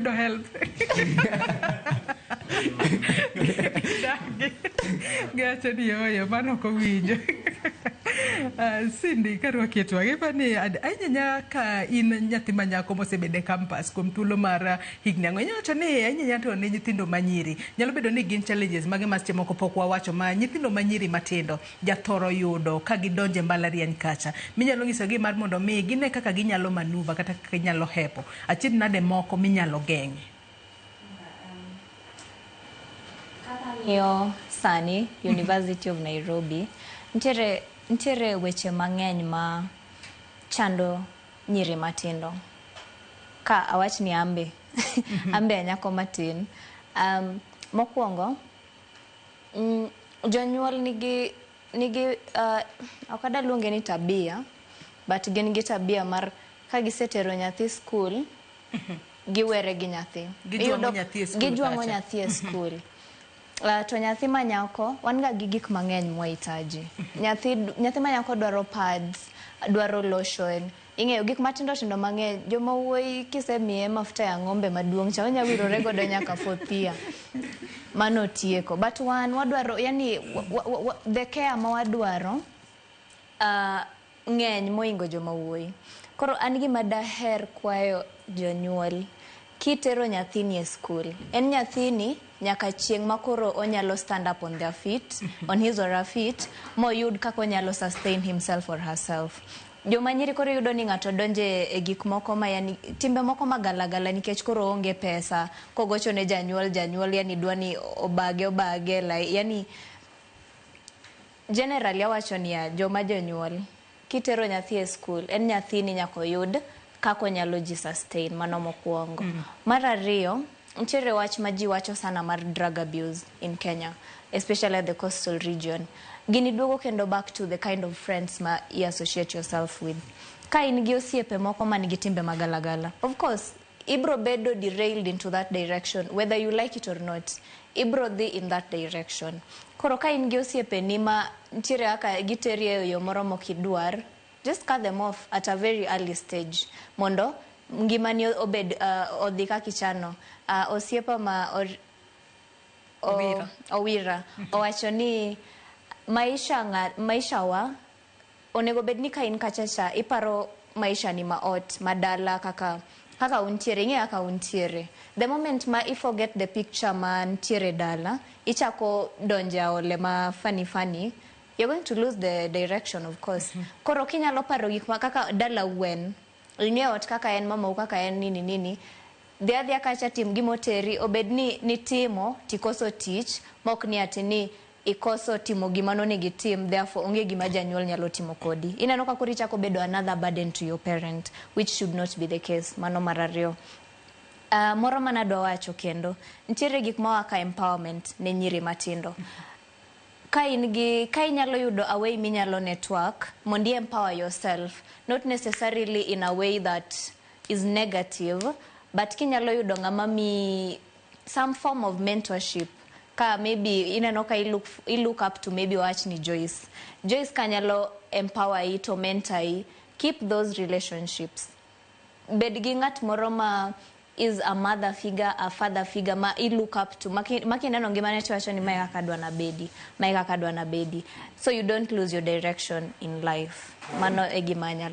Yudo help. Gidagi. Giwacho ni ooyo mano ok owinjo. Cindy karwaki e twak ipa ni ahinya ahinya ka in nyathi ma nyako mosebedo e campus kuom thuolo mar higni ang'wen inyalo wacho ni ahinya ahinya to ne nyithindo manyiri nyalo bedo ni gin challenges mage ma seche moko pok wawacho ma nyithindo manyiri matindo jathoro yudo ka gidonjo e mbalariany kacha minyalo nyisogi mar mondo mi gine kaka ginyalo manuva kata kaka ginyalo hepo achiedh nade moko minyalo geng'i? Kaka ang'iyo sani University of Nairobi, nitiere, nitiere weche mang'eny ma chando nyiri matindo. Ka awach ni ambe, ambe anyako matin. Mokwongo, jonyuol nigi, nigi ok adwa luonge ni tabia, but gin gi tabia mar ka gisetero nyathi skul, giwere gi nyathi. Gijwang'o nyathi e skul Gijwang'o kacha. nyathi e skul. To nyathi ma nyako, wan ga gi gik mang'eny mwahitaji. Nyathi, nyathi ma nyako dwaro pads, dwaro lotion. Ing'eyo gik matindo tindo mang'eny. Joma wuoyi kisemiye mafuta ya ng'ombe maduong' cha onya wirore godo nyaka fourth year. Mano otieko. But wan wadwaro, yani wa, wa, wa, the care ma wadwaro ng'eny moingo joma wuoyi. Koro an gima daher kwayo jonyuol, kitero nyathini e skul, en nyathini nyaka chieng' ma koro onyalo stand up on their feet, on his or her feet, moyud kaka onyalo sustain himself or herself. Joma nyiri koro iyudo ni ng'ato donje e gik moko ma yani timbe moko magalagala nikech koro oonge pesa, kogocho ne janyuol, janyuol yani dwa ni obage obage, like, yani generally awacho niya, joma jonyuol, kitero nyathi e skul, en nyathini nyaka oyud kaka onyalo ji sustain, mano mokwongo. Mar ariyo, nitiere wach ma ji wacho sana mar drug abuse in Kenya, especially at the coastal region. Gini duogo kendo back to the kind of friends ma i associate yourself with. Ka in gi osiepe moko man gi timbe magalagala, of course, ibro bedo derailed into that direction, whether you like it or not. Ibro dhi in that direction. Koro ka in gi osiepeni ma nitiere kaka giteri e yo moro mokidwar, just cut them off at a very early stage mondo ngimani obed odhi kaka ichano. Osiepa ma or, Owira. Owira owacho ni maisha, nga, maisha wa onego bed ni ka in kacha cha iparo maisha ni ma ot madala kaka kaka untiere ing'e kaka untiere the moment ma i forget the picture ma ntiere dala ichako donje aole ma funny funny, you're going to lose the direction, of course. Koro kinyalo paro gik ma kaka dala wen ing'e ot kaka en mamau kaka en nini nini dhi adhiya kacha tim gimoteri obed ni nitimo tikoso tich mok ni ati ni ikoso timo gima nonego itim, therefore onge gima janyuol nyalo timo kodi. Ineno ka koro ichako bedo another burden to your parent, which should not be the case. Mano mar ariyo. Moro manadwa wacho kendo, nitiere gik ma kaka empowerment ne nyiri matindo. Ka in gi ka inyalo yudo a way minyalo network mondo i empower yourself, not necessarily in a way that is negative, but kinyalo yudo ng'ama mi some form of mentorship, ka maybe ineno ka i look up to maybe wach ni Joyce. Joyce kanyalo empower i to mentor i, keep those relationships. Bed gi ng'at moro ma is a mother figure, a father figure ma i look up to. Ma kineno ngimane to iwacho ni mae kaka adwa nabedi, mae kaka adwa nabedi. So you don't lose your direction in life. Mano e gima anyalo